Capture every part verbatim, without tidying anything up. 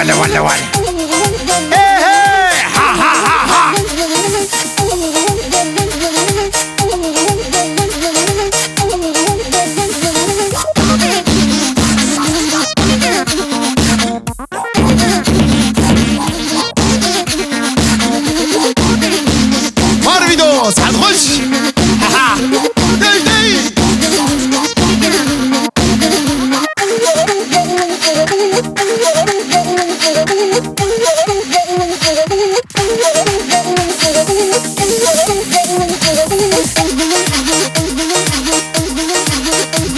Wele, wele, wele. Hey, hey! Ha, ha, ha, ha! Mar vîdo, saet xweş. Dey, dey.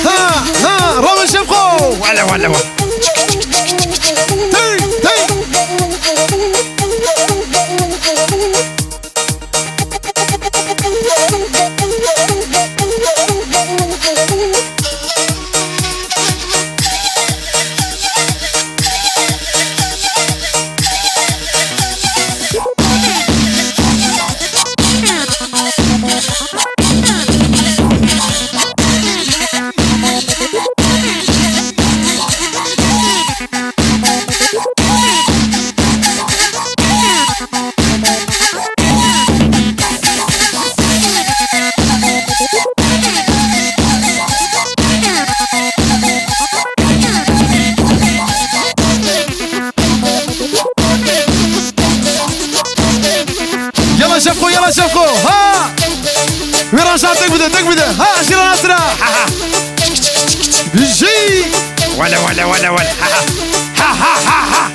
Ha, ha, Roman Şevko. Wele, wele, wele. Hey, hey. Yala Şevko, yala Şevko. Ha! Wêran şa tek bide, tek bide. Ha, Şîran Asra. Ha, ha. Jî. Wele, wele, wele, wele. Ha, ha. Ha, ha, ha, ha.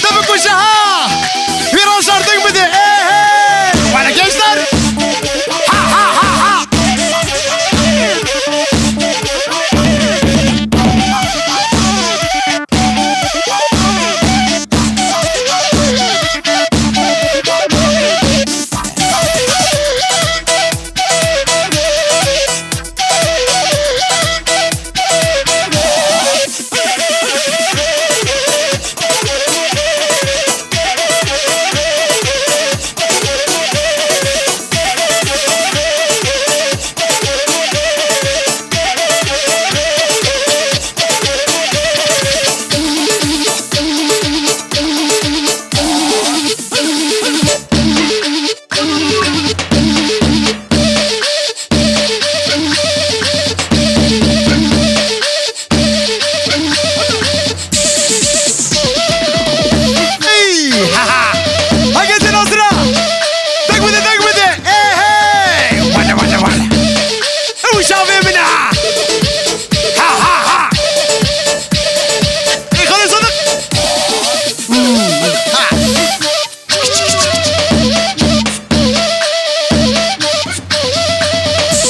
Tabii koşa ha! Wêran şa tek bide. Ehe! Wala gençler! Ha, ha, ha, ha! Hey! Ha, ha! Hagete Nazira! Tek bide, tek bide! Ehe! Wala, wala, wala! Ew şavê min e! Ha, ha, ha! Ey, Xalê Sadık! Hmm, ha!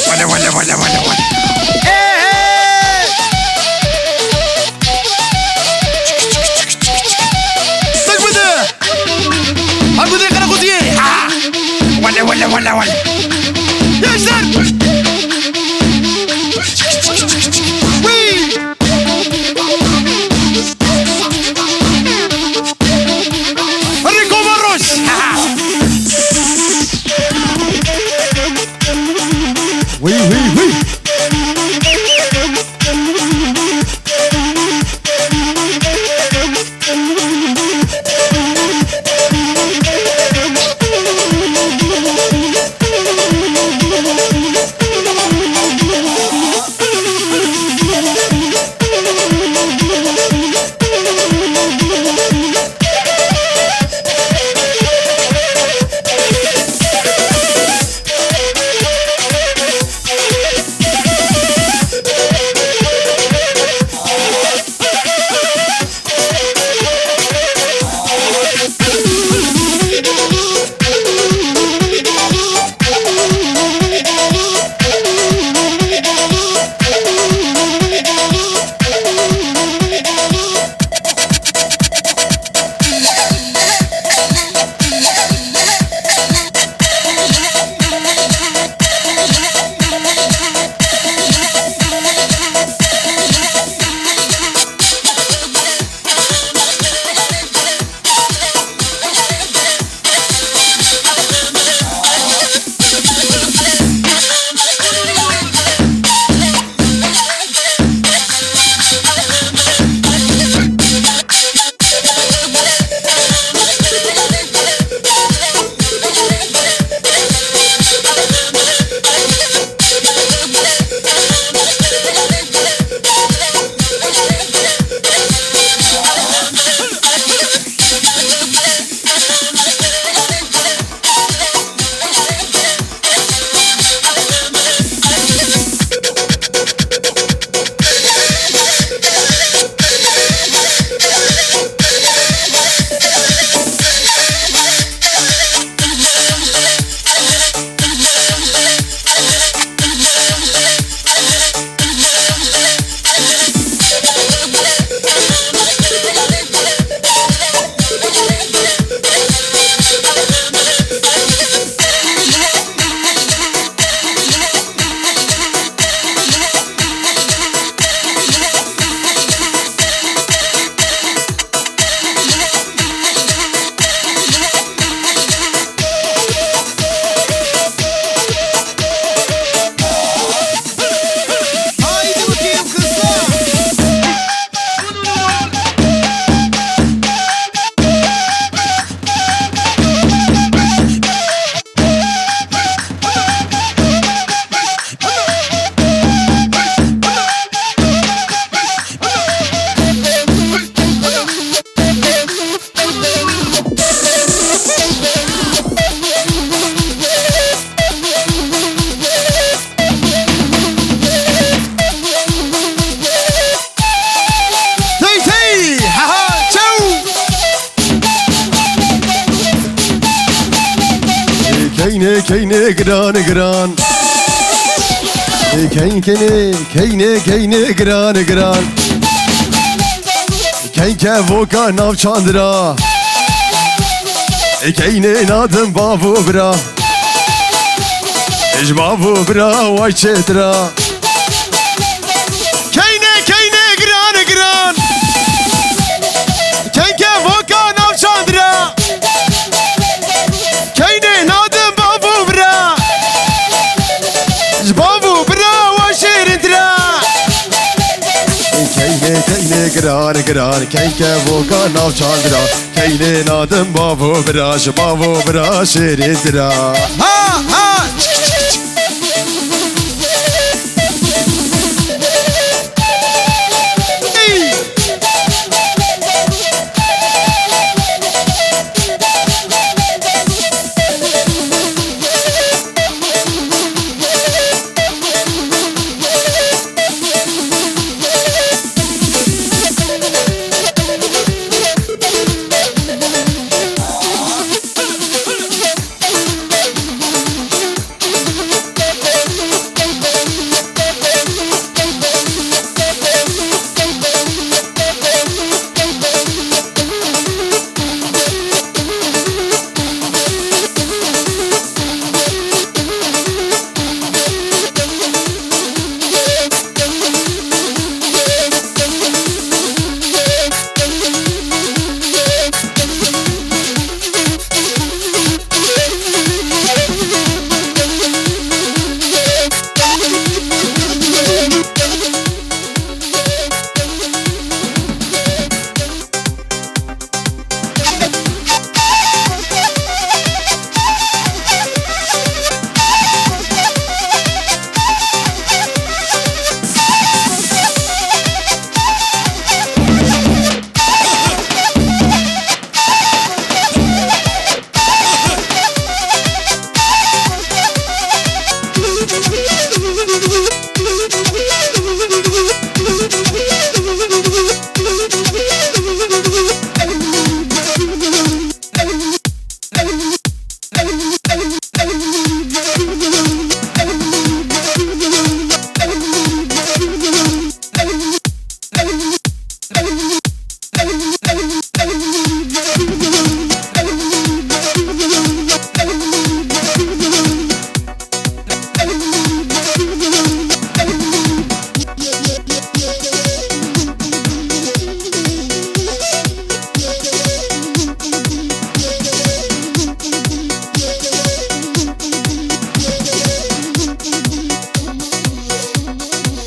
Wala, wala, wala, wala, wala. Hey, hey! Tek bide! Hagudê Karakuziye! Ha! Wala, wala, wala, wala. Gençler! Wee! Rico Barros! Wî, wî, wî! Nê keynê giran giran. Ê keyn keynê, keynê keynê giran giran. Keyn kevoka nav çandira. Ê keynê nadim bav û bira. Ji bav û bira way çêtira. Keynê keynê giran giran. Keyn kevoka nav çandira. Keynê nadim bav û bira. Ji bav û bira wa şêrîntir e. Keynê keynê giran giran. Keyn kevoka nav çandira. Keynê nadim bav û bira. Ji bav û bira şêrîntir e.